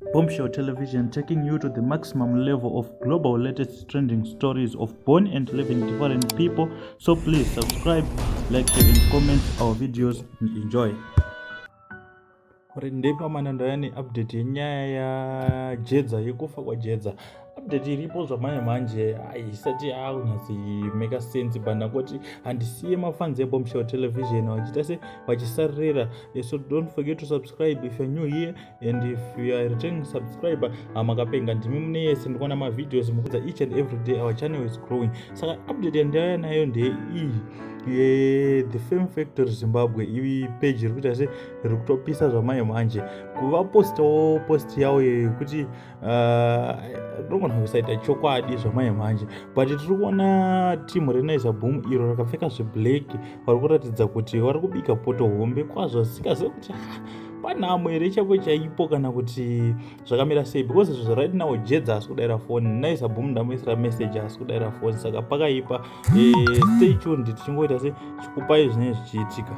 Bombshell Television, taking you to the maximum level of global latest trending stories of born and living different people. So please subscribe, like, share and comment our videos and enjoy. Uri ndepa manando yani update yenyaya yaJedza, yekufa kwaJedza. Update iripo zvamanje manje haisati yakunyatsimeka sense, but ndangoti handisiye mafans eBombshell Television vachiita se vachisarira. So don't forget to subscribe if you're new here, and if you are a returning subscriber, makapenga, ndimi mune yese. Ndikuona mavideos mukudza each and every day. Our channel is growing. Saka update yandauya nayo ndeiyi: The Fame Factory Zimbabwe, ipage iri kuita se riri kutopisa zvamanje manje, kuvapostawo post yavo yekuti rinogona kusaita chokwadi zvamanje manje, but tiri kuona timu reNaiza Boom iro rakapfeka zveblack, vari kuratidza kuti vari kubika poto hombe kwazvo. Singazivi kuti panhamo here chaipo chaipo kana kuti zvakamira sei, because izvo right now Jedza asi kudaira foni, Naiza Boom ndamuisira message, asi kudaira foni, saka pakaipa. Stay tuned, tichingoita se chikupai zvinenge zvichiitika.